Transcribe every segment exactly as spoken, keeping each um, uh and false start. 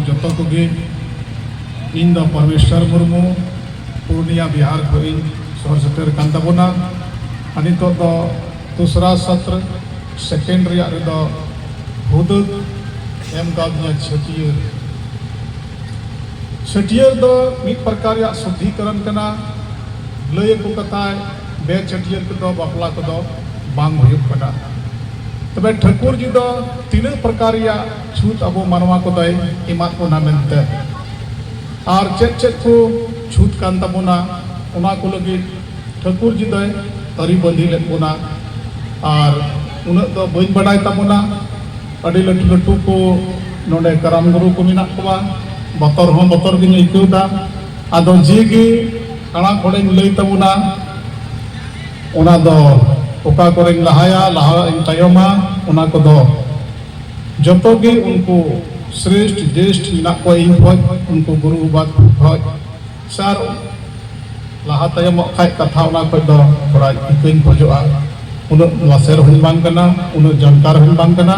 ᱡᱚᱛᱚ ᱠᱚᱜᱮ, ᱤᱧ ᱫᱚ ᱯᱚᱨᱢᱮᱥᱣᱚᱨ ᱢᱩᱨᱢᱩ, ᱯᱩᱨᱱᱤᱭᱟ ᱵᱤᱦᱟᱨ ᱠᱷᱚᱱ ᱤᱧ ᱥᱚᱦᱚᱨ ᱥᱮᱴᱮᱨ ᱠᱟᱱ ᱛᱟᱵᱚᱱᱟ᱾ ᱟᱨ ᱱᱤᱛᱚᱜ ᱫᱚ ᱫᱩᱥᱨᱟ ᱥᱟᱛᱨ, ᱥᱮᱠᱮᱱᱰ ᱨᱮᱭᱟᱜ ᱨᱮᱫᱚ ᱦᱩᱫᱟᱹ ᱮᱢ ᱠᱟᱣᱫᱤᱧᱟ ᱪᱷᱟᱹᱴᱭᱟᱹᱨ᱾ ᱪᱷᱟᱹᱴᱭᱟᱹᱨ ᱫᱚ ᱢᱤᱫ ᱯᱨᱚᱠᱟᱨ ᱨᱮᱭᱟᱜ ᱥᱩᱫᱽᱫᱷᱤᱠᱚᱨᱚᱱ ᱠᱟᱱᱟ᱾ ᱞᱟᱹᱭ ᱟᱠᱚ ᱠᱟᱛᱷᱟᱭ, ᱵᱮᱪᱷᱟᱹᱴᱭᱟᱹᱨ ᱠᱚᱫᱚ ᱵᱟᱯᱞᱟ ᱠᱚᱫᱚ ᱵᱟᱝ ᱦᱩᱭᱩᱜ ᱠᱟᱱᱟ᱾ ᱛᱚᱵᱮ ᱴᱷᱟᱹᱠᱩᱨ ᱡᱤ ᱫᱚ ᱛᱤᱱᱟᱹᱜ ᱯᱨᱚᱠᱟᱨ ᱨᱮᱭᱟᱜ ᱪᱷᱩᱛ ᱟᱵᱚ ᱢᱟᱱᱣᱟ ᱠᱚᱫᱚᱭ ᱮᱢᱟᱫ ᱵᱚᱱᱟ ᱢᱮᱱᱛᱮ, ᱟᱨ ᱪᱮᱫ ᱪᱮᱫ ᱠᱚ ᱪᱷᱩᱛ ᱠᱟᱱ ᱛᱟᱵᱚᱱᱟ, ᱚᱱᱟ ᱠᱚ ᱞᱟᱹᱜᱤᱫ ᱴᱷᱟᱹᱠᱩᱨ ᱡᱤ ᱫᱚᱭ ᱟᱹᱨᱤ ᱵᱟᱸᱫᱤ ᱞᱮᱫ ᱵᱚᱱᱟ᱾ ᱟᱨ ᱩᱱᱟᱹᱜ ᱫᱚ ᱵᱟᱹᱧ ᱵᱟᱰᱟᱭ ᱛᱟᱵᱚᱱᱟ᱾ ᱟᱹᱰᱤ ᱞᱟᱹᱴᱩ ᱞᱟᱹᱴᱩ ᱠᱚ ᱱᱚᱰᱮ ᱠᱟᱨᱟᱢ ᱜᱩᱨᱩ ᱠᱚ ᱢᱮᱱᱟᱜ ᱠᱚᱣᱟ, ᱵᱚᱛᱚᱨ ᱦᱚᱸ ᱵᱚᱛᱚᱨ ᱜᱤᱧ ᱟᱹᱭᱠᱟᱹᱣ ᱮᱫᱟ᱾ ᱟᱫᱚ ᱡᱮ ᱜᱮ ᱦᱟᱲᱟᱢ ᱦᱚᱲᱮᱧ ᱞᱟᱹᱭ ᱛᱟᱵᱚᱱᱟ, ᱚᱱᱟ ᱫᱚ ᱚᱠᱟ ᱠᱚᱨᱮᱧ ᱞᱟᱦᱟᱭᱟ, ᱞᱟᱦᱟ ᱤᱧ ᱛᱟᱭᱚᱢᱟ, ᱚᱱᱟ ᱠᱚᱫᱚ ᱡᱚᱛᱚ ᱜᱮ ᱩᱱᱠᱩ ᱥᱨᱮᱥᱴ ᱡᱮᱥᱴ ᱢᱮᱱᱟᱜ ᱠᱚᱣᱟ ᱤᱧ ᱠᱷᱚᱡ, ᱩᱱᱠᱩ ᱜᱩᱨᱩ ᱵᱟᱵᱟ ᱠᱷᱚᱡ᱾ ᱥᱟᱨ, ᱞᱟᱦᱟ ᱛᱟᱭᱚᱢᱚᱜ ᱠᱷᱟᱡ ᱠᱟᱛᱷᱟ ᱚᱱᱟ ᱠᱷᱚᱡ ᱫᱚ ᱛᱷᱚᱲᱟ ᱤᱠᱟᱹᱧ ᱠᱷᱚᱡᱚᱜᱼᱟ᱾ ᱩᱱᱟᱹᱜ ᱞᱟᱥᱮᱨ ᱦᱚᱸᱧ ᱵᱟᱝ ᱠᱟᱱᱟ, ᱩᱱᱟᱹᱜ ᱡᱟᱱᱠᱟᱨ ᱦᱚᱸᱧ ᱵᱟᱝ ᱠᱟᱱᱟ᱾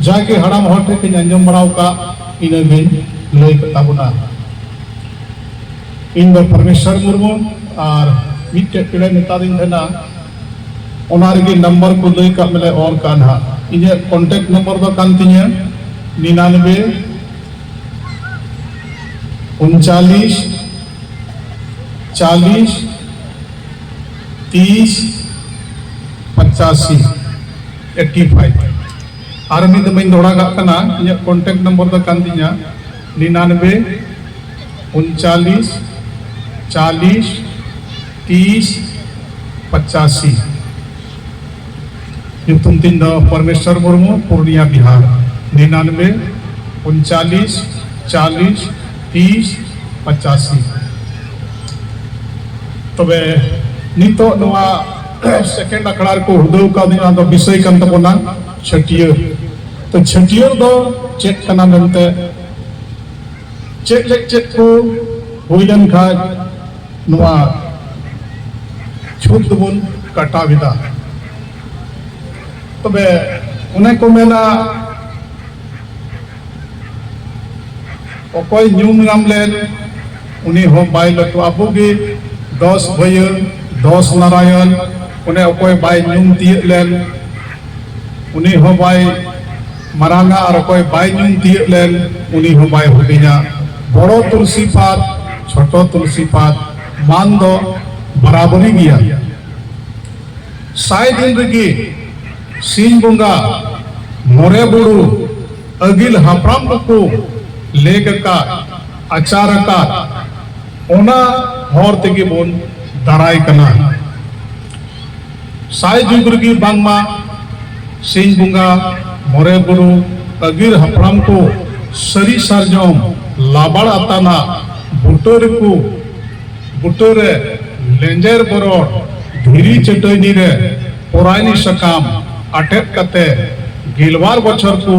ᱡᱟᱜᱮ ᱦᱟᱲᱟᱢ ᱦᱚᱲ ᱴᱷᱮᱡ ᱠᱷᱚᱡ ᱟᱸᱡᱚᱢ ᱵᱟᱲᱟᱣ ᱠᱟᱜ, ᱤᱱᱟᱹᱜᱤᱧ ᱞᱟᱹᱭ ᱠᱮᱫ ᱛᱟᱵᱚᱱᱟ᱾ ᱤᱧ ᱫᱚ ᱯᱚᱨᱢᱮᱥᱣᱚᱨ ᱢᱩᱨᱢᱩ, ᱟᱨ ᱢᱤᱫᱴᱮᱡ ᱯᱮᱲᱟᱭ ᱢᱮᱛᱟᱫᱤᱧ ᱛᱟᱦᱮᱱᱟ, ᱚᱱᱟ ᱨᱮᱜᱮ ᱱᱟᱢᱵᱟᱨ ᱠᱚ ᱞᱟᱹᱭ ᱠᱟᱜ ᱢᱮᱞᱮ ᱚᱞ ᱠᱟᱜ ᱱᱟᱦᱟᱜ᱾ ᱤᱧᱟᱹᱜ ᱠᱚᱱᱴᱮᱠᱴ ᱱᱟᱢᱵᱟᱨ ᱫᱚ ᱠᱟᱱ ᱛᱤᱧᱟᱹ ᱱᱤᱱᱟᱱᱵᱮ ᱩᱱᱪᱟᱞᱤᱥ ᱪᱟᱞᱤᱥ ᱛᱤᱥ ᱯᱚᱪᱟᱥᱤ, ᱮᱭᱤᱴ ᱯᱷᱟᱭᱤᱵᱷ᱾ ᱟᱨ ᱢᱤᱫ ᱫᱚᱢ ᱤᱧ ᱫᱚᱦᱲᱟ ᱠᱟᱜ ᱠᱟᱱᱟ, ᱤᱧᱟᱹᱜ ᱠᱚᱱᱴᱮᱠᱴ ᱱᱟᱢᱵᱟᱨ ᱫᱚ ᱠᱟᱱ ᱛᱤᱧᱟ ᱱᱤᱱᱟᱱᱵᱮ ᱩᱱᱪᱟᱞᱤᱥ ᱪᱟᱞᱤᱥ ᱛᱤᱥ ᱯᱚᱪᱟᱥᱤ᱾ ᱧᱩᱛᱩᱢ ᱛᱤᱧ ᱫᱚ ᱯᱚᱨᱢᱮᱥᱣᱚᱨ ᱢᱩᱨᱢᱩ, ᱯᱩᱨᱱᱤᱭᱟ ᱵᱤᱦᱟᱨ, ᱱᱤᱱᱟᱱᱵᱮ ᱩᱱᱪᱟᱞᱤᱥ ᱪᱟᱞᱤᱥ ᱛᱤᱥ ᱯᱚᱪᱟᱥᱤ᱾ ᱛᱚᱵᱮ ᱱᱤᱛᱚᱜ ᱱᱚᱣᱟ ᱥᱮᱠᱮᱱᱰ ᱟᱠᱷᱲᱟ ᱨᱮᱠᱚ ᱦᱩᱫᱟᱹᱣ ᱠᱟᱣᱫᱤᱧᱟ, ᱚᱱᱟ ᱫᱚ ᱵᱤᱥᱚᱭ ᱠᱟᱱ ᱛᱟᱵᱚᱱᱟ ᱪᱷᱟᱹᱴᱭᱟᱹᱨ᱾ ᱛᱚ ᱪᱷᱟᱹᱴᱭᱟᱹᱨ ᱫᱚ ᱪᱮᱫ ᱠᱟᱱᱟ ᱢᱮᱱᱛᱮ, ᱪᱮᱫ ᱞᱮ ᱪᱮᱫ ᱠᱚ ᱦᱩᱭ ᱞᱮᱱ ᱠᱷᱟᱡ ᱱᱚᱣᱟ ᱪᱷᱩᱛ ᱫᱚᱵᱚᱱ ᱠᱟᱴᱟᱣ ᱮᱫᱟ? ᱛᱚᱵᱮ ᱚᱱᱮ ᱠᱚ ᱢᱮᱱᱟ, ᱚᱠᱚᱭ ᱧᱩᱢ ᱧᱟᱢ ᱞᱮᱱ, ᱩᱱᱤ ᱦᱚᱸ ᱵᱟᱭ ᱞᱟᱹᱴᱩ᱾ ᱟᱵᱚ ᱜᱮ ᱫᱚᱥ ᱵᱷᱟᱹᱭᱟᱹ, ᱫᱚᱥ ᱱᱟᱨᱟᱭᱚᱱ, ᱚᱱᱮ ᱚᱠᱚᱭ ᱵᱟᱭ ᱧᱩᱢ ᱛᱤᱭᱟᱹᱜ ᱞᱮᱱ, ᱩᱱᱤ ᱦᱚᱸ ᱵᱟᱭ ᱢᱟᱨᱟᱝᱟ, ᱟᱨ ᱚᱠᱚᱭ ᱵᱟᱭ ᱧᱩᱢ ᱛᱤᱭᱟᱹᱜ ᱞᱮᱱ, ᱩᱱᱤ ᱦᱚᱸ ᱵᱟᱭ ᱦᱩᱰᱤᱧᱟ᱾ ᱵᱚᱲᱚ ᱛᱩᱞᱥᱤ ᱯᱟᱛ, ᱪᱷᱳᱴᱚ ᱛᱩᱞᱥᱤ ᱯᱟᱛ, ᱢᱟᱱ ᱫᱚ ᱵᱟᱨᱟᱵᱟᱹᱨᱤ ᱜᱮᱭᱟ᱾ ᱥᱟᱭ ᱫᱤᱱ ᱨᱮᱜᱮ ᱥᱤᱧ ᱵᱚᱸᱜᱟ, ᱢᱚᱬᱮ ᱵᱩᱨᱩ, ᱟᱹᱜᱤᱞ ᱦᱟᱯᱲᱟᱢ ᱠᱚᱠᱚ ᱞᱮᱠ ᱟᱠᱟᱫ, ᱟᱪᱟᱨ ᱟᱠᱟᱫ, ᱚᱱᱟ ᱦᱚᱨ ᱛᱮᱜᱮ ᱵᱚᱱ ᱫᱟᱨᱟᱭ ᱠᱟᱱᱟ᱾ ᱥᱟᱭ ᱡᱩᱜᱽ ᱨᱮᱜᱮ ᱵᱟᱝᱢᱟ ᱥᱤᱧ ᱵᱚᱸᱜᱟ, ᱢᱚᱬᱮ ᱵᱩᱨᱩ, ᱟᱹᱜᱤᱞ ᱦᱟᱯᱲᱟᱢ ᱠᱚ ᱥᱟᱹᱨᱤ ᱥᱟᱨᱡᱚᱢ ᱞᱟᱵᱟᱲ ᱟᱛᱟᱱᱟᱜ ᱵᱩᱴᱟᱹ ᱨᱮᱠᱚ, ᱵᱩᱴᱟᱹ ᱨᱮ ᱞᱮᱸᱡᱮᱨ ᱵᱚᱨᱚᱲ ᱫᱷᱤᱨᱤ ᱪᱟᱹᱴᱟᱹᱭᱱᱤ ᱨᱮ ᱯᱚᱨᱟᱭᱱᱤ ᱥᱟᱠᱟᱢ ᱟᱴᱮᱫ ᱠᱟᱛᱮ ᱜᱮᱞᱵᱟᱨ ᱵᱚᱪᱷᱚᱨ ᱠᱚ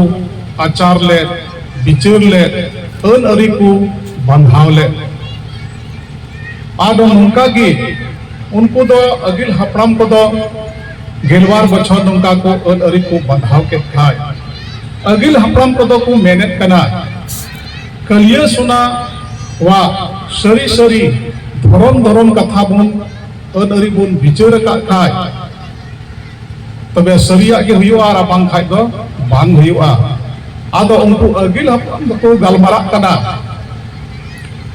ᱟᱪᱟᱨ ᱞᱮᱫ, ᱵᱤᱪᱟᱹᱨ ᱞᱮᱫ, ᱟᱹᱱ ᱟᱹᱨᱤ ᱠᱚ ᱵᱟᱸᱫᱷᱟᱣ ᱞᱮᱫ᱾ ᱟᱫᱚ ᱱᱚᱝᱠᱟ ᱜᱮ ᱩᱱᱠᱩ ᱫᱚ, ᱟᱹᱜᱤᱞ ᱦᱟᱯᱲᱟᱢ ᱠᱚᱫᱚ ᱜᱮᱞᱵᱟᱨ ᱵᱚᱪᱷᱚᱨ ᱱᱚᱝᱠᱟ ᱠᱚ ᱟᱹᱱ ᱟᱹᱨᱤ ᱠᱚ ᱵᱟᱸᱫᱷᱟᱣ ᱠᱮᱫ ᱠᱷᱟᱡ, ᱟᱹᱜᱤᱞ ᱦᱟᱯᱲᱟᱢ ᱠᱚᱫᱚ ᱠᱚ ᱢᱮᱱᱮᱫ ᱠᱟᱱᱟ, ᱠᱟᱹᱞᱤᱭᱟᱹ ᱥᱚᱱᱟ ᱣᱟᱜ ᱥᱟᱹᱨᱤ ᱥᱟᱹᱨᱤ ᱫᱷᱚᱨᱚᱢ ᱫᱷᱚᱨᱚᱢ ᱠᱟᱛᱷᱟ ᱵᱚᱱ, ᱟᱹᱱ ᱟᱹᱨᱤ ᱵᱚᱱ ᱵᱤᱪᱟᱹᱨ ᱟᱠᱟᱫ ᱠᱷᱟᱡ, ᱛᱚᱵᱮ ᱥᱟᱹᱨᱤᱭᱟᱜ ᱜᱮ ᱦᱩᱭᱩᱜᱼᱟ, ᱟᱨ ᱵᱟᱝᱠᱷᱟᱡ ᱫᱚ ᱵᱟᱝ ᱦᱩᱭᱩᱜᱼᱟ᱾ ᱟᱫᱚ ᱩᱱᱠᱩ ᱟᱹᱜᱤᱞ ᱦᱟᱯᱲᱟᱢ ᱫᱚᱠᱚ ᱜᱟᱞᱢᱟᱨᱟᱜ ᱠᱟᱱᱟ,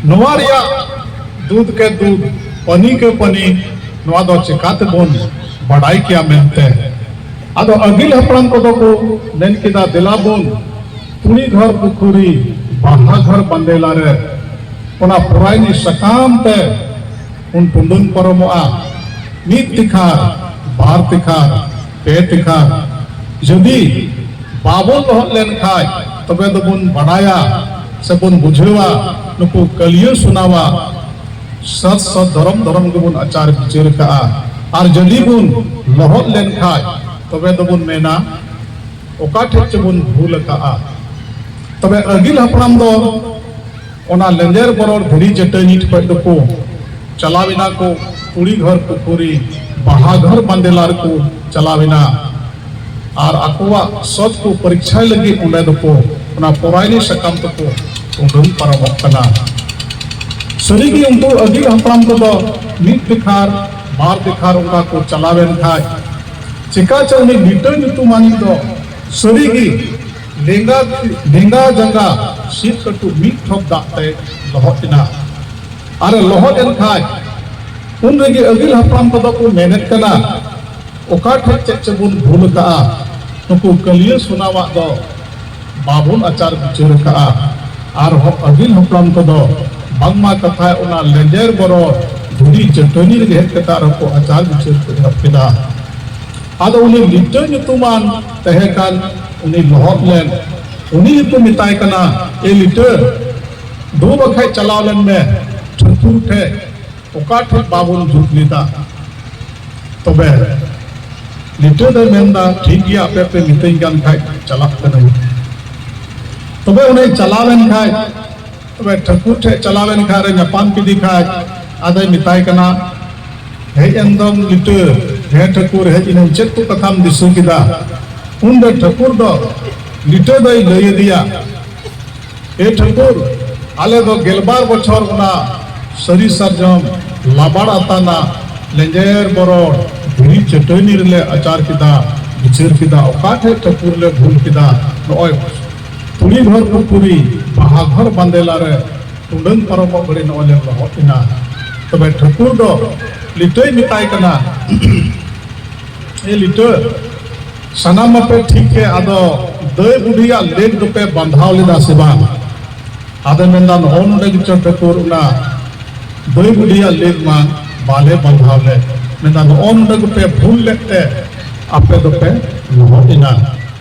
ᱱᱚᱣᱟ ᱨᱮᱭᱟᱜ ᱫᱩᱫᱷ ᱠᱮ ᱫᱩᱫᱷ, ᱯᱟᱹᱱᱤ ᱠᱮ ᱯᱟᱹᱱᱤ, ᱱᱚᱣᱟ ᱫᱚ ᱪᱮᱠᱟ ᱛᱮᱵᱚᱱ ᱵᱟᱰᱟᱭ ᱠᱮᱭᱟ ᱢᱮᱱᱛᱮ᱾ ᱟᱫᱚ ᱟᱹᱜᱤᱞ ᱦᱟᱯᱲᱟᱢ ᱠᱚᱫᱚ ᱠᱚ ᱢᱮᱱ ᱠᱮᱫᱟ, ᱫᱮᱞᱟ ᱵᱚᱱ ᱠᱩᱲᱤ ᱜᱷᱚᱨ ᱯᱩᱠᱷᱩᱨᱤ, ᱵᱟᱦᱟ ᱜᱷᱚᱨ ᱵᱟᱸᱫᱮᱞᱟ ᱨᱮ ᱚᱱᱟ ᱯᱚᱨᱟᱭᱱᱤ ᱥᱟᱠᱟᱢ ᱛᱮ ᱩᱱ ᱴᱩᱰᱩᱝ ᱯᱟᱨᱚᱢᱚᱜᱼᱟ᱾ ᱢᱤᱫ ᱛᱤᱠᱷᱟᱨ, ᱵᱟᱨ ᱛᱤᱠᱷᱟᱨ, ᱯᱮ ᱛᱤᱠᱷᱟᱨ ᱡᱩᱫᱤ ᱵᱟᱵᱚᱱ ᱞᱚᱦᱚᱫ ᱞᱮᱱ ᱠᱷᱟᱡ, ᱛᱚᱵᱮ ᱫᱚᱵᱚᱱ ᱵᱟᱰᱟᱭᱟ ᱥᱮᱵᱚᱱ ᱵᱩᱡᱷᱟᱹᱣᱟ, ᱱᱩᱠᱩ ᱠᱟᱹᱞᱤᱭᱟᱹ ᱥᱚᱱᱟᱣᱟᱜ ᱥᱟᱛ ᱥᱟᱛ ᱫᱷᱚᱨᱚᱢ ᱫᱷᱚᱨᱚᱢ ᱜᱮᱵᱚᱱ ᱟᱪᱟᱨ ᱵᱤᱪᱟᱹᱨ ᱠᱟᱜᱼᱟ᱾ ᱟᱨ ᱡᱩᱫᱤ ᱵᱚᱱ ᱞᱚᱦᱚᱫ ᱞᱮᱱ ᱠᱷᱟᱡ, ᱛᱚᱵᱮ ᱫᱚᱵᱚᱱ ᱢᱮᱱᱟ, ᱚᱠᱟ ᱴᱷᱮᱡ ᱪᱚᱵᱚᱱ ᱵᱷᱩᱞ ᱟᱠᱟᱜᱼᱟ᱾ ᱛᱚᱵᱮ ᱟᱹᱜᱤᱞ ᱦᱟᱯᱲᱟᱢ ᱫᱚ ᱚᱱᱟ ᱞᱮᱸᱡᱮᱨ ᱵᱚᱨᱚᱲ ᱫᱷᱤᱨᱤ ᱪᱟᱹᱴᱟᱹᱱᱤ ᱴᱷᱮᱡ ᱫᱚᱠᱚ ᱪᱟᱞᱟᱣ ᱮᱱᱟ ᱠᱚ, ᱠᱩᱲᱤ ᱜᱷᱚᱨ ᱯᱩᱠᱷᱩᱨᱤ, ᱵᱟᱦᱟ ᱜᱷᱚᱨ ᱵᱟᱸᱫᱮᱞᱟ ᱨᱮᱠᱚ ᱪᱟᱞᱟᱣ ᱮᱱᱟ᱾ ᱟᱨ ᱟᱠᱚᱣᱟᱜ ᱥᱚᱛ ᱠᱚ ᱯᱚᱨᱤᱠᱪᱷᱟᱭ ᱞᱟᱹᱜᱤᱫ ᱚᱸᱰᱮ ᱫᱚᱠᱚ ᱚᱱᱟ ᱯᱚᱨᱟᱭᱱᱤ ᱥᱟᱠᱟᱢ ᱛᱮᱠᱚ ᱩᱰᱩᱝ ᱯᱟᱨᱚᱢᱚᱜ ᱠᱟᱱᱟ᱾ ᱥᱟᱹᱨᱤᱜᱮ ᱩᱱᱠᱩ ᱟᱹᱜᱤᱞ ᱦᱟᱯᱲᱟᱢ ᱠᱚᱫᱚ ᱢᱤᱫ ᱫᱮᱠᱷᱟᱨ ᱵᱟᱨ ᱫᱮᱠᱷᱟᱨ ᱚᱱᱠᱟ ᱠᱚ ᱪᱟᱞᱟᱣᱮᱱ ᱠᱷᱟᱡ, ᱪᱮᱠᱟ ᱪᱚ ᱩᱱᱤ ᱞᱤᱴᱟᱹ ᱧᱩᱛᱩᱢᱟᱱᱤᱡ ᱫᱚ ᱥᱟᱹᱨᱤᱜᱮ ᱞᱮᱸᱜᱟ, ᱞᱮᱸᱜᱟ ᱡᱟᱸᱜᱟ ᱥᱤᱨ ᱠᱟᱹᱴᱩᱵ ᱢᱤᱫ ᱴᱷᱚᱯ ᱫᱟᱜ ᱛᱮ ᱞᱚᱦᱚᱫ ᱮᱱᱟ᱾ ᱟᱨ ᱮ ᱞᱚᱦᱚᱫ ᱮᱱ ᱠᱷᱟᱡ, ᱩᱱ ᱨᱮᱜᱮ ᱟᱹᱜᱤᱞ ᱦᱟᱯᱲᱟᱢ ᱠᱚᱫᱚ ᱠᱚ ᱢᱮᱱᱮᱫ ᱠᱟᱱᱟ, ᱚᱠᱟ ᱴᱷᱮᱡ ᱪᱮᱫ ᱪᱚᱵᱚᱱ ᱵᱷᱩᱞ ᱟᱠᱟᱜᱼᱟ, ᱱᱩᱠᱩ ᱠᱟᱹᱞᱤᱭᱟᱹ ᱥᱳᱱᱟᱣᱟᱜ ᱫᱚ ᱵᱟᱵᱚᱱ ᱟᱪᱟᱨ ᱵᱤᱪᱟᱹᱨ ᱟᱠᱟᱜᱼᱟ᱾ ᱟᱨᱦᱚᱸ ᱟᱹᱜᱤᱞ ᱦᱟᱯᱲᱟᱢ ᱠᱚᱫᱚ ᱵᱟᱝᱢᱟ ᱠᱟᱛᱷᱟᱭ ᱚᱱᱟ ᱞᱮᱸᱡᱮᱨ ᱵᱚᱨᱚ ᱫᱷᱤᱨᱤ ᱪᱟᱹᱴᱟᱹᱱᱤ ᱨᱮᱜᱮ ᱦᱮᱡ ᱠᱟᱛᱮ ᱟᱨᱦᱚᱸ ᱠᱚ ᱟᱪᱟᱨ ᱵᱤᱪᱟᱹᱨ ᱠᱚ ᱮᱦᱚᱵ ᱠᱮᱫᱟ᱾ ᱟᱫᱚ ᱩᱱᱤ ᱞᱤᱴᱟᱹ ᱧᱩᱛᱩᱢᱟᱱ ᱛᱟᱦᱮᱸ ᱠᱟᱱ ᱩᱱᱤ ᱞᱚᱦᱚᱫ ᱞᱮᱱ, ᱩᱱᱤ ᱜᱮᱠᱚ ᱢᱮᱛᱟᱭ ᱠᱟᱱᱟ, "ᱮ ᱞᱤᱴᱟᱹ, ᱫᱩ ᱵᱟᱠᱷᱟᱡ ᱪᱟᱞᱟᱣ ᱞᱮᱱ ᱢᱮ ᱴᱷᱟᱹᱠᱩᱨ ᱴᱷᱮᱡ, ᱚᱠᱟ ᱴᱷᱮᱡ ᱵᱟᱵᱚᱱ ᱡᱩᱛ ᱞᱮᱫᱟ?" ᱛᱚᱵᱮ ᱞᱤᱴᱟᱹ ᱫᱚᱭ ᱢᱮᱱᱫᱟ, "ᱴᱷᱤᱠ ᱜᱮᱭᱟ, ᱟᱯᱮ ᱯᱮ ᱢᱤᱛᱟᱹᱧ ᱠᱟᱱ ᱠᱷᱟᱡ ᱪᱟᱞᱟᱜ ᱠᱟᱹᱱᱟᱹᱧ᱾" ᱛᱚᱵᱮ ᱩᱱᱤ ᱪᱟᱞᱟᱣ ᱞᱮᱱ ᱠᱷᱟᱡ, ᱛᱚᱵᱮ ᱴᱷᱟᱹᱠᱩᱨ ᱴᱷᱮᱡ ᱪᱟᱞᱟᱣ ᱞᱮᱱ ᱠᱷᱟᱡ ᱨᱮ ᱧᱟᱯᱟᱢ ᱠᱮᱫᱮ ᱠᱷᱟᱡ, ᱟᱫᱚᱭ ᱢᱮᱛᱟᱭ ᱠᱟᱱᱟ, "ᱦᱮᱡ ᱮᱱ ᱫᱚᱢ ᱞᱤᱴᱟᱹ, ᱦᱮᱸ ᱴᱷᱟᱹᱠᱩᱨ, ᱦᱮᱡ ᱮᱱᱟᱹᱧ, ᱪᱮᱫ ᱠᱚ ᱠᱟᱛᱷᱟᱢ ᱫᱤᱥᱟᱹ ᱠᱮᱫᱟ?" ᱩᱱᱨᱮ ᱴᱷᱟᱹᱠᱩᱨ ᱫᱚ ᱞᱤᱴᱟᱹ ᱫᱚᱭ ᱞᱟᱹᱭ ᱟᱫᱮᱭᱟ, ᱮ ᱴᱷᱟᱹᱠᱩᱨ, ᱟᱞᱮ ᱫᱚ ᱜᱮᱞᱵᱟᱨ ᱵᱚᱪᱷᱚᱨ ᱚᱱᱟ ᱥᱟᱹᱨᱤ ᱥᱟᱨᱡᱚᱢ ᱞᱟᱵᱟᱲ ᱟᱛᱟᱱᱟ ᱞᱮᱸᱡᱮᱨ ᱵᱚᱨᱚᱲ ᱫᱷᱤᱨᱤ ᱪᱟᱹᱴᱟᱹᱱᱤ ᱨᱮᱞᱮ ᱟᱪᱟᱨ ᱠᱮᱫᱟ, ᱵᱤᱪᱟᱹᱨ ᱠᱮᱫᱟ, ᱚᱠᱟ ᱴᱷᱮᱡ ᱴᱷᱟᱹᱠᱩᱨ ᱞᱮ ᱵᱷᱩᱞ ᱠᱮᱫᱟ? ᱱᱚᱜᱼᱚᱭ ᱠᱩᱲᱤ ᱜᱷᱚᱨ ᱯᱩᱠᱷᱩᱨᱤ ᱵᱟᱦᱟ ᱜᱷᱚᱨ ᱵᱟᱸᱫᱮᱞᱟ ᱨᱮ ᱴᱩᱰᱟᱹᱝ ᱯᱟᱨᱚᱢᱚᱜ ᱜᱷᱟᱹᱲᱤ ᱱᱚᱜᱼᱚᱭ ᱞᱮ ᱞᱚᱦᱚᱫ ᱮᱱᱟ᱾ ᱛᱚᱵᱮ ᱴᱷᱟᱹᱠᱩᱨ ᱫᱚ ᱞᱤᱴᱟᱹᱭ ᱢᱮᱛᱟᱭ ᱠᱟᱱᱟ, ᱮ ᱞᱤᱴᱟᱹ, ᱥᱟᱱᱟᱢ ᱢᱟᱯᱮ ᱴᱷᱤᱠ ᱜᱮ, ᱟᱫᱚ ᱫᱟᱹᱭ ᱵᱩᱰᱷᱤᱭᱟᱜ ᱞᱮᱠ ᱫᱚᱯᱮ ᱵᱟᱸᱫᱷᱟᱣ ᱞᱮᱫᱟ ᱥᱮ ᱵᱟᱝ? ᱟᱫᱚ ᱢᱮᱱᱫᱟ, ᱱᱚᱜᱼᱚ ᱱᱚᱰᱮ ᱜᱮᱪᱚ ᱴᱷᱟᱹᱠᱩᱨ ᱚᱱᱟ ᱫᱟᱹᱭ ᱵᱩᱰᱷᱤᱭᱟᱜ ᱞᱮᱠ ᱢᱟ ᱵᱟᱞᱮ ᱵᱟᱸᱫᱷᱟᱣ ᱞᱮᱫ᱾ ᱢᱮᱱᱫᱟ, ᱱᱚᱜᱼᱚ ᱱᱚᱰᱮ ᱜᱮᱯᱮ ᱵᱷᱩᱞ ᱞᱮᱫ ᱛᱮ ᱟᱯᱮ ᱫᱚᱯᱮ ᱞᱚᱦᱚᱫ ᱮᱱᱟ᱾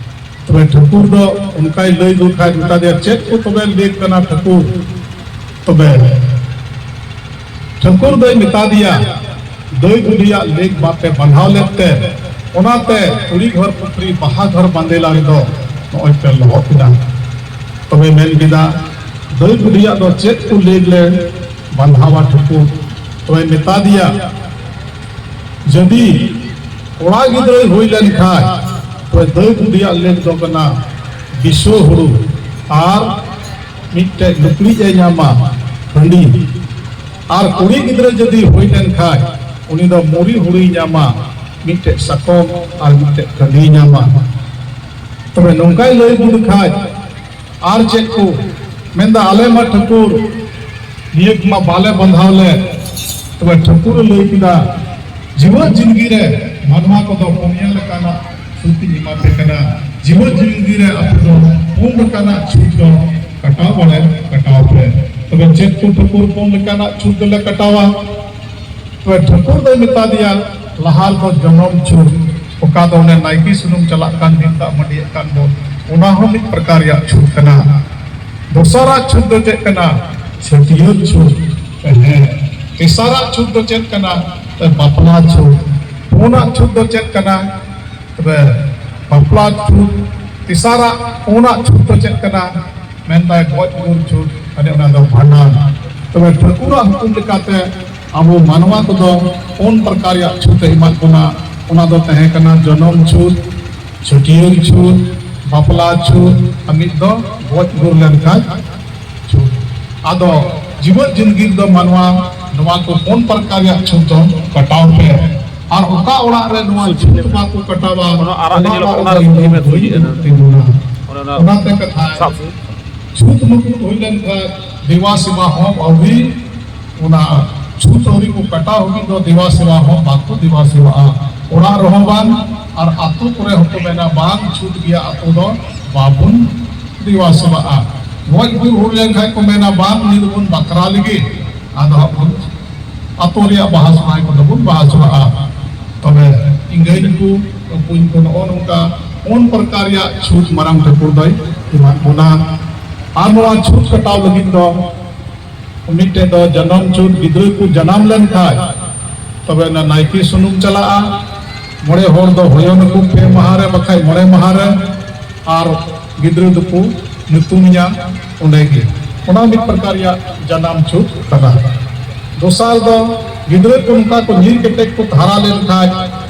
ᱛᱚᱵᱮ ᱴᱷᱟᱹᱠᱩᱨ ᱫᱚ ᱚᱱᱠᱟᱭ ᱞᱟᱹᱭ ᱜᱚᱫ ᱠᱷᱟᱡ ᱢᱮᱛᱟ ᱫᱮᱭᱟ, ᱪᱮᱫ ᱠᱚ ᱛᱚᱵᱮ ᱞᱮᱠ ᱠᱟᱱᱟ ᱴᱷᱟᱹᱠᱩᱨ? ᱛᱚᱵᱮ ᱴᱷᱟᱹᱠᱩᱨ ᱫᱚᱭ ᱢᱮᱛᱟ ᱫᱮᱭᱟ, ᱫᱟᱹᱭ ᱵᱩᱰᱷᱤᱭᱟᱜ ᱞᱮᱠ ᱵᱟᱯᱮ ᱵᱟᱸᱫᱷᱟᱣ ᱞᱮᱫ ᱛᱮ, ᱚᱱᱟᱛᱮ ᱠᱩᱲᱤ ᱜᱷᱚᱨ ᱯᱩᱠᱷᱨᱤ ᱵᱟᱦᱟ ᱜᱷᱚᱨ ᱵᱟᱸᱫᱮᱞᱟ ᱨᱮᱫᱚ ᱱᱚᱜᱼᱚᱭ ᱯᱮ ᱞᱚᱦᱚᱫ ᱮᱱᱟ᱾ ᱛᱚᱵᱮ ᱢᱮᱱ ᱠᱮᱫᱟ, ᱫᱟᱹᱭ ᱵᱩᱰᱷᱤᱭᱟᱜ ᱫᱚ ᱪᱮᱫ ᱠᱚ ᱞᱮᱠ ᱞᱮ ᱵᱟᱸᱫᱷᱟᱣᱟ ᱴᱷᱟᱹᱠᱩᱨ? ᱛᱚᱵᱮ ᱢᱮᱛᱟ ᱫᱮᱭᱟ, ᱡᱩᱫᱤ ᱠᱚᱲᱟ ᱜᱤᱫᱽᱨᱟᱹᱭ ᱦᱩᱭ ᱞᱮᱱ ᱠᱷᱟᱡ, ᱛᱚᱵᱮ ᱫᱟᱹᱭ ᱵᱩᱰᱷᱤᱭᱟᱜ ᱞᱮᱠ ᱫᱚ ᱠᱟᱱᱟ ᱵᱤᱥᱟᱹ ᱦᱩᱲᱩ, ᱟᱨ ᱢᱤᱫᱴᱮᱡ ᱞᱩᱠᱲᱤᱡ ᱮ ᱧᱟᱢᱟ, ᱦᱟᱺᱰᱤ᱾ ᱟᱨ ᱠᱩᱲᱤ ᱜᱤᱫᱽᱨᱟᱹ ᱡᱩᱫᱤ ᱦᱩᱭ ᱞᱮᱱ ᱠᱷᱟᱡ, ᱩᱱᱤ ᱫᱚ ᱢᱩᱨᱤ ᱦᱩᱲᱩᱭ ᱧᱟᱢᱟ, ᱢᱤᱫᱴᱮᱡ ᱥᱟᱠᱚᱢ ᱟᱨ ᱢᱤᱫᱴᱮᱡ ᱠᱟᱹᱰᱤᱭ ᱧᱟᱢᱟ᱾ ᱛᱚᱵᱮ ᱱᱚᱝᱠᱟᱭ ᱞᱟᱹᱭ ᱵᱩᱴ ᱠᱷᱟᱡ, ᱟᱨ ᱪᱮᱫ ᱠᱚ ᱢᱮᱱᱫᱟ, ᱟᱞᱮ ᱢᱟ ᱴᱷᱟᱹᱠᱩᱨ ᱱᱤᱭᱟᱹ ᱠᱚᱢᱟ ᱵᱟᱞᱮ ᱵᱟᱸᱫᱷᱟᱣ ᱞᱮ᱾ ᱛᱚᱵᱮ ᱴᱷᱟᱹᱠᱩᱨ ᱮ ᱞᱟᱹᱭ ᱠᱮᱫᱟ, ᱡᱤᱣᱮᱫ ᱡᱤᱱᱫᱜᱤ ᱨᱮ ᱢᱟᱱᱣᱟ ᱠᱚᱫᱚ ᱯᱩᱱᱭᱟᱹ ᱞᱮᱠᱟᱱᱟᱜ ᱪᱷᱩᱴ ᱤᱧ ᱮᱢᱟ ᱯᱮ ᱠᱟᱱᱟ᱾ ᱡᱤᱣᱮᱫ ᱡᱤᱱᱫᱜᱤ ᱨᱮ ᱟᱯᱮ ᱫᱚ ᱯᱩᱱ ᱞᱮᱠᱟᱱᱟᱜ ᱪᱷᱩᱴ ᱫᱚ ᱠᱟᱴᱟᱣ ᱵᱟᱲᱮ ᱠᱟᱴᱟᱣ ᱯᱮ᱾ ᱛᱚᱵᱮ ᱪᱮᱫ ᱠᱚ ᱴᱷᱟᱹᱠᱩᱨ ᱯᱩᱱ ᱞᱮᱠᱟᱱᱟᱜ ᱪᱷᱩᱴ ᱫᱚᱞᱮ ᱠᱟᱴᱟᱣᱟ? ᱛᱚᱵᱮ ᱴᱷᱟᱹᱠᱩᱨ ᱫᱚᱭ ᱢᱮᱛᱟ ᱫᱮᱭᱟ, ᱞᱟᱦᱟ ᱨᱮᱫᱚ ᱡᱚᱱᱚᱢ ᱪᱷᱩᱴ, ᱚᱠᱟ ᱫᱚ ᱚᱱᱮ ᱱᱟᱭᱠᱮ ᱥᱩᱱᱩᱢ ᱪᱟᱞᱟᱜ ᱠᱟᱱ ᱫᱤᱱ ᱫᱟᱜ ᱢᱟᱹᱰᱤᱭᱮᱫ ᱠᱟᱱ ᱵᱚᱱ, ᱚᱱᱟ ᱦᱚᱸ ᱢᱤᱫ ᱯᱨᱚᱠᱟᱨ ᱨᱮᱭᱟᱜ ᱪᱷᱩᱴ ᱠᱟᱱᱟ᱾ ᱫᱚᱥᱟᱨᱟᱜ ᱪᱷᱩᱴ ᱫᱚ ᱪᱮᱫ ᱠᱟᱱᱟ? ᱪᱷᱟᱹᱴᱭᱟᱹᱨ ᱪᱷᱩᱴ᱾ ᱦᱮᱸ᱾ ᱛᱮᱥᱟᱨᱟᱜ ᱪᱷᱩᱴ ᱫᱚ ᱪᱮᱫ ᱠᱟᱱᱟ? ᱵᱟᱯᱞᱟ ᱪᱷᱩᱴ᱾ ᱯᱩᱱᱟᱜ ᱪᱷᱩᱴ ᱫᱚ ᱪᱮᱫ ᱠᱟᱱᱟ? ᱛᱚᱵᱮ ᱵᱟᱯᱞᱟ ᱪᱷᱩᱴ᱾ ᱛᱮᱥᱟᱨᱟᱜ, ᱯᱩᱱᱟᱜ ᱪᱷᱩᱴ ᱫᱚ ᱪᱮᱫ ᱠᱟᱱᱟ? ᱢᱮᱱᱫᱟᱭ ᱜᱚᱡ ᱜᱩᱨ ᱪᱷᱩᱴ, ᱢᱟᱱᱮ ᱚᱱᱟ ᱫᱚ ᱵᱷᱟᱸᱰᱟᱱ᱾ ᱛᱚᱵᱮ ᱴᱷᱟᱹᱠᱩᱨᱟᱜ ᱦᱩᱠᱩᱢ ᱞᱮᱠᱟᱛᱮ ᱟᱵᱚ ᱢᱟᱱᱣᱟ ᱠᱚᱫᱚ ᱯᱩᱱ ᱯᱨᱚᱠᱟᱨ ᱨᱮᱭᱟᱜ ᱪᱷᱩᱴ ᱮ ᱮᱢᱟᱫ ᱵᱚᱱᱟ᱾ ᱚᱱᱟ ᱫᱚ ᱛᱟᱦᱮᱸ ᱠᱟᱱᱟ ᱡᱚᱱᱚᱢ ᱪᱷᱩᱴ, ᱪᱷᱟᱹᱴᱭᱟᱹᱨ ᱪᱷᱩᱴ, ᱵᱟᱯᱞᱟ ᱪᱷᱩᱴ, ᱟᱨ ᱢᱤᱫ ᱫᱚ ᱜᱚᱡ ᱜᱩᱨ ᱞᱮᱱᱠᱷᱟᱱ ᱪᱷᱩᱴ᱾ ᱟᱫᱚ ᱡᱤᱣᱮᱫ ᱡᱤᱱᱫᱜᱤ ᱨᱮᱫᱚ ᱢᱟᱱᱣᱟ ᱱᱚᱣᱟ ᱠᱚ ᱯᱩᱱ ᱯᱨᱚᱠᱟᱨ ᱨᱮᱭᱟᱜ ᱪᱷᱩᱴ ᱫᱚ ᱠᱟᱴᱟᱣ ᱯᱮ᱾ ᱟᱨ ᱚᱠᱟ ᱚᱲᱟᱜ ᱨᱮ ᱱᱚᱣᱟ ᱪᱷᱩᱴ ᱵᱟᱠᱚ ᱠᱟᱴᱟᱣᱟ, ᱚᱱᱟ ᱟᱨᱟᱜ ᱚᱱᱟ ᱜᱮ ᱧᱮᱞᱚᱜ ᱚᱲᱟᱜ ᱠᱟᱱᱟ, ᱨᱮᱫᱚ ᱤᱧ ᱫᱚ ᱚᱱᱟ ᱵᱟᱹᱧ ᱥᱩᱡᱤ ᱠᱟᱱᱟ᱾ ᱛᱤᱸᱜᱩᱱᱟ᱾ ᱚᱱᱮ ᱚᱱᱟ ᱚᱱᱟᱛᱮ ᱠᱟᱛᱷᱟ, ᱥᱟᱵ ᱥᱩᱡᱤ᱾ ᱪᱷᱩᱛ ᱢᱩᱠᱩᱛ ᱦᱩᱭ ᱞᱮᱱᱠᱷᱟᱱ ᱫᱮᱵᱟ ᱥᱮᱵᱟ ᱦᱚᱸ ᱟᱹᱣᱨᱤ, ᱚᱱᱟ ᱪᱷᱩᱛ ᱟᱹᱣᱨᱤ ᱠᱚ ᱠᱟᱴᱟᱣ ᱦᱟᱹᱵᱤᱡ ᱫᱚ ᱫᱮᱵᱟ ᱥᱮᱵᱟ ᱦᱚᱸ ᱵᱟᱠᱚ ᱫᱮᱵᱟ ᱥᱮᱵᱟᱜᱼᱟ᱾ ᱚᱲᱟᱜ ᱨᱮᱦᱚᱸ ᱵᱟᱝ, ᱟᱨ ᱟᱛᱳ ᱠᱚᱨᱮ ᱦᱚᱸᱠᱚ ᱢᱮᱱᱟ, "ᱵᱟᱝ, ᱪᱷᱩᱛ ᱜᱮᱭᱟ, ᱟᱛᱳ ᱫᱚ ᱵᱟᱵᱚᱱ ᱫᱮᱵᱟ ᱥᱮᱵᱟᱜᱼᱟ᱾" ᱜᱚᱡ ᱜᱩᱨ ᱦᱩᱭ ᱞᱮᱱᱠᱷᱟᱱ ᱠᱚ ᱢᱮᱱᱟ, "ᱵᱟᱝ, ᱩᱱᱤ ᱫᱚᱵᱚᱱ ᱵᱟᱠᱷᱨᱟ ᱞᱟᱹᱜᱤᱫ, ᱟᱫᱚ ᱦᱟᱸᱜ ᱵᱚᱱ ᱟᱛᱳ ᱨᱮᱭᱟᱜ ᱵᱟᱦᱟ ᱥᱚᱦᱨᱟᱭ ᱠᱚᱫᱚ ᱵᱚᱱ ᱵᱟᱦᱟ ᱥᱚᱦᱨᱟᱜᱼᱟ᱾" ᱛᱚᱵᱮ ᱮᱸᱜᱟᱹᱭ ᱠᱚ, ᱵᱚᱠᱚᱧ ᱠᱚ, ᱱᱚᱜᱼᱚ ᱱᱚᱝᱠᱟ ᱯᱩᱱ ᱯᱨᱚᱠᱟᱨ ᱨᱮᱭᱟᱜ ᱪᱷᱩᱛ ᱢᱟᱨᱟᱝ ᱴᱷᱟᱹᱠᱩᱨ ᱫᱚᱭ ᱮᱢᱟᱫ ᱵᱚᱱᱟ᱾ ᱟᱨ ᱱᱚᱣᱟ ᱪᱷᱩᱛ ᱠᱟᱴᱟᱣ ᱞᱟᱹᱜᱤᱫ ᱫᱚ ᱢᱤᱫᱴᱮᱡ ᱫᱚ ᱡᱟᱱᱟᱢ ᱪᱷᱩᱛ, ᱜᱤᱫᱽᱨᱟᱹ ᱠᱚ ᱡᱟᱱᱟᱢ ᱞᱮᱱ ᱠᱷᱟᱡ ᱛᱚᱵᱮ ᱚᱱᱟ ᱱᱟᱭᱠᱮ ᱥᱩᱱᱩᱢ ᱪᱟᱞᱟᱜᱼᱟ᱾ ᱢᱚᱬᱮ ᱦᱚᱲ ᱫᱚ ᱦᱚᱭᱚᱱ ᱟᱠᱚ ᱯᱮ ᱢᱟᱦᱟ ᱨᱮ, ᱵᱟᱠᱷᱟᱡ ᱢᱚᱬᱮ ᱢᱟᱦᱟ ᱨᱮ, ᱟᱨ ᱜᱤᱫᱽᱨᱟᱹ ᱫᱚᱠᱚ ᱧᱩᱛᱩᱢᱮᱭᱟ ᱚᱸᱰᱮ ᱜᱮ᱾ ᱚᱱᱟ ᱢᱤᱫ ᱯᱨᱚᱠᱟᱨ ᱨᱮᱭᱟᱜ ᱡᱟᱱᱟᱢ ᱪᱷᱩᱛ ᱠᱟᱱᱟ᱾ ᱫᱚᱥᱟᱨ ᱫᱚ ᱜᱤᱫᱽᱨᱟᱹ ᱠᱚ ᱱᱚᱝᱠᱟ ᱠᱚ ᱧᱤᱨ ᱠᱮᱴᱮᱡ ᱠᱚ ᱦᱟᱨᱟ ᱞᱮᱱ ᱠᱷᱟᱡ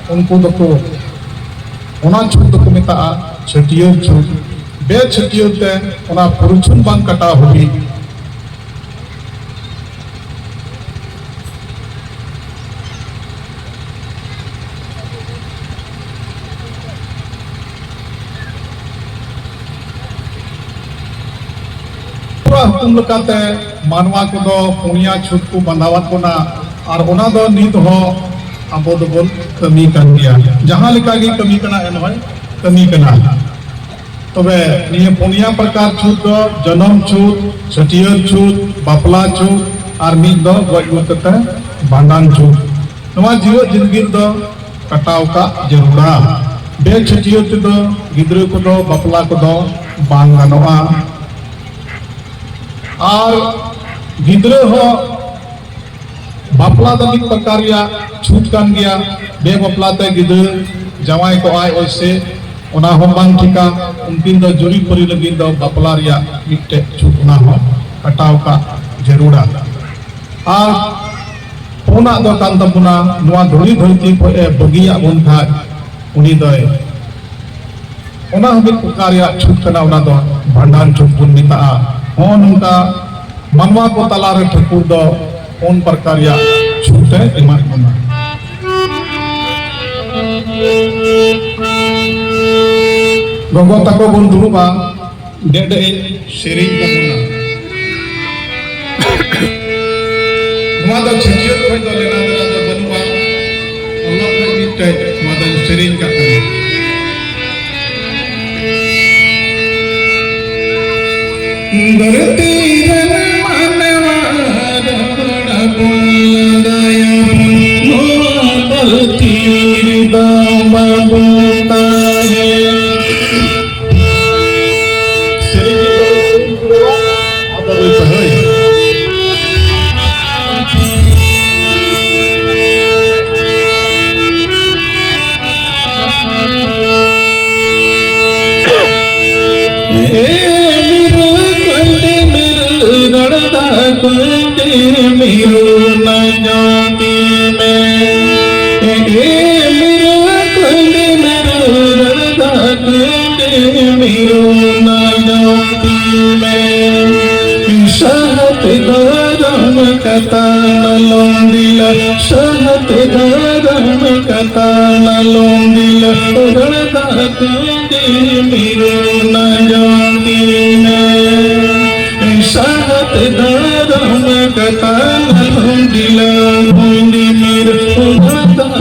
ᱩᱱᱠᱩ ᱫᱚᱠᱚ, ᱚᱱᱟ ᱪᱷᱩᱛ ᱫᱚᱠᱚ ᱢᱮᱛᱟᱜᱼᱟ ᱪᱷᱟᱹᱴᱭᱟᱹᱨ ᱪᱷᱩᱛ᱾ ᱵᱮ ᱪᱷᱟᱹᱴᱭᱟᱹᱨ ᱛᱮ ᱚᱱᱟ ᱯᱩᱨᱩᱪᱷᱩᱱ ᱵᱟᱝ ᱠᱟᱴᱟᱣ ᱦᱟᱹᱵᱤᱡ ᱯᱩᱨᱟᱹ ᱦᱩᱠᱩᱢ ᱞᱮᱠᱟᱛᱮ ᱢᱟᱱᱣᱟ ᱠᱚᱫᱚ ᱯᱩᱱᱭᱟ ᱪᱷᱩᱛ ᱠᱚ ᱵᱟᱸᱫᱟᱣᱟᱫ ᱵᱚᱱᱟ, ᱟᱨ ᱚᱱᱟ ᱫᱚ ᱱᱤᱛ ᱦᱚᱸ ᱟᱵᱚ ᱫᱚᱵᱚᱱ ᱠᱟᱹᱢᱤ ᱠᱟᱱ ᱜᱮᱭᱟ᱾ ᱡᱟᱦᱟᱸ ᱞᱮᱠᱟ ᱜᱮ ᱠᱟᱹᱢᱤ ᱠᱟᱱᱟ, ᱮᱱᱦᱚᱸᱭ ᱠᱟᱹᱢᱤ ᱠᱟᱱᱟ᱾ ᱛᱚᱵᱮ ᱱᱤᱭᱟᱹ ᱯᱩᱱᱭᱟ ᱯᱨᱚᱠᱟᱨ ᱪᱷᱩᱛ ᱫᱚ ᱡᱚᱱᱚᱢ ᱪᱷᱩᱛ, ᱪᱷᱟᱹᱴᱭᱟᱹᱨ ᱪᱷᱩᱛ, ᱵᱟᱯᱞᱟ ᱪᱷᱩᱛ, ᱟᱨ ᱢᱤᱫ ᱫᱚ ᱜᱚᱡ ᱜᱩᱨ ᱠᱟᱛᱮ ᱵᱷᱟᱸᱰᱟᱱ ᱪᱷᱩᱛ᱾ ᱱᱚᱣᱟ ᱡᱤᱣᱮᱫ ᱡᱤᱱᱫᱮᱜᱤ ᱨᱮᱫᱚ ᱠᱟᱴᱟᱣ ᱠᱟᱜ ᱡᱟᱹᱨᱩᱲᱟ᱾ ᱵᱮ ᱪᱷᱟᱹᱴᱭᱟᱹᱨ ᱛᱮᱫᱚ ᱜᱤᱫᱽᱨᱟᱹ ᱠᱚᱫᱚ ᱵᱟᱯᱞᱟ ᱠᱚᱫᱚ ᱵᱟᱝ ᱜᱟᱱᱚᱜᱼᱟ᱾ ᱟᱨ ᱜᱤᱫᱽᱨᱟᱹ ᱦᱚᱸ ᱵᱟᱯᱞᱟ ᱫᱚ ᱢᱤᱫ ᱯᱨᱚᱠᱟᱨ ᱨᱮᱭᱟᱜ ᱪᱷᱩᱛ ᱠᱟᱱ ᱜᱮᱭᱟ᱾ ᱵᱮ ᱵᱟᱯᱞᱟ ᱛᱮ ᱜᱤᱫᱽᱨᱟᱹ ᱡᱟᱶᱟᱭ ᱠᱚᱜᱼᱟᱭ ᱚᱭᱥᱮ, ᱚᱱᱟ ᱦᱚᱸ ᱵᱟᱝ ᱴᱷᱤᱠᱟ᱾ ᱩᱱᱠᱤᱱ ᱫᱚ ᱡᱩᱨᱤ ᱯᱟᱹᱨᱤ ᱞᱟᱹᱜᱤᱫ ᱫᱚ ᱵᱟᱯᱞᱟ ᱨᱮᱭᱟᱜ ᱢᱤᱫᱴᱮᱡ ᱪᱷᱩᱛ, ᱚᱱᱟ ᱦᱚᱸ ᱠᱟᱴᱟᱣ ᱠᱟᱜ ᱡᱟᱹᱨᱩᱲᱟ᱾ ᱟᱨ ᱯᱩᱱᱟᱜ ᱫᱚ ᱠᱟᱱ ᱛᱟᱵᱚᱱᱟ, ᱱᱚᱣᱟ ᱫᱷᱩᱲᱤ ᱫᱷᱟᱹᱨᱛᱤ ᱠᱷᱚᱡ ᱮ ᱵᱟᱹᱜᱤᱭᱟᱜ ᱵᱚᱱ ᱠᱷᱟᱡ, ᱩᱱᱤ ᱫᱚᱭ, ᱚᱱᱟ ᱦᱚᱸ ᱢᱤᱫ ᱯᱨᱚᱠᱟᱨ ᱨᱮᱭᱟᱜ ᱪᱷᱩᱛ ᱠᱟᱱᱟ, ᱚᱱᱟ ᱫᱚ ᱵᱷᱟᱸᱰᱟᱱ ᱪᱷᱩᱛ ᱵᱚᱱ ᱢᱮᱛᱟᱜᱼᱟ᱾ ᱦᱚᱸ, ᱱᱚᱝᱠᱟ ᱢᱟᱱᱣᱟ ᱠᱚ ᱛᱟᱞᱟᱨᱮ ᱴᱷᱟᱹᱠᱩᱨ ᱫᱚ ᱯᱩᱱ ᱯᱨᱚᱠᱟᱨ ᱨᱮᱭᱟᱜ ᱪᱷᱩᱛ ᱮ ᱮᱢᱟᱫ ᱵᱚᱱᱟ᱾ ᱜᱚᱜᱚ ᱛᱟᱠᱚ ᱵᱚᱱ ᱫᱩᱲᱩᱵᱼᱟ, ᱰᱮᱰᱮ ᱤᱧ ᱥᱮᱨᱮᱧ ᱛᱟᱵᱚᱱᱟ᱾ ᱱᱚᱣᱟ ᱫᱚ ᱪᱷᱟᱹᱴᱭᱟᱹᱨ ᱠᱷᱚᱱ ᱫᱚ ᱞᱮᱱᱟ ᱫᱮᱱᱟ ᱫᱚ ᱵᱟᱹᱱᱩᱜᱼᱟ᱾ ᱚᱱᱟ ᱠᱷᱚᱱ ᱢᱤᱫᱴᱮᱡ ᱱᱚᱣᱟ ᱫᱚᱧ ᱥᱮᱨᱮᱧ ᱠᱟᱜ ᱠᱟᱱᱟ᱾ ᱫᱷᱟᱹᱨᱛᱤ ᱨᱮᱱ ᱢᱟᱱᱣᱟ ᱨᱚᱲ ᱟᱵᱚᱱ ᱞᱟᱸᱫᱟᱭᱟᱵᱚᱱ, ᱱᱚᱣᱟ ᱫᱷᱟᱹᱨᱛᱤ ᱨᱮᱫᱚ ᱵᱟᱵᱚᱱ ᱛᱟᱦᱮᱸ᱾ ᱥᱟᱦᱟᱛ ᱫᱷᱚᱨᱚᱢ ᱠᱟᱛᱷᱟ ᱱᱟᱞᱚᱢ ᱫᱤᱞᱟ, ᱥᱟᱦᱟᱛ ᱫᱷᱚᱨᱚᱢ ᱠᱟᱛᱷᱟ ᱱᱟᱞᱚᱢ ᱫᱤᱞᱟ, ᱨᱚᱲ ᱫᱟᱜ ᱠᱩᱸᱭᱰᱤ ᱢᱤᱨᱩ ᱱᱟᱡᱚᱢ ᱛᱤᱧ ᱢᱮ᱾ ᱥᱟᱦᱟᱛ ᱫᱷᱚᱨᱚᱢ ᱠᱟᱛᱷᱟ ᱱᱟᱞᱚᱢ ᱫᱤᱞᱟ, ᱠᱩᱸᱭᱰᱤ ᱢᱤᱨᱩ ᱨᱚᱲ ᱫᱟᱜ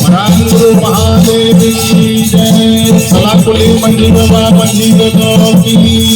ᱢᱟᱨᱟᱝ ᱵᱩᱨᱩ ᱢᱟᱦᱟᱫᱮᱵ ᱠᱤ ᱡᱟᱭ, ᱥᱟᱞᱟ ᱠᱩᱞᱦᱤ ᱢᱟᱹᱡᱷᱤ ᱵᱟᱵᱟ, ᱢᱟᱹᱡᱷᱤ ᱵᱟᱵᱟ ᱠᱤ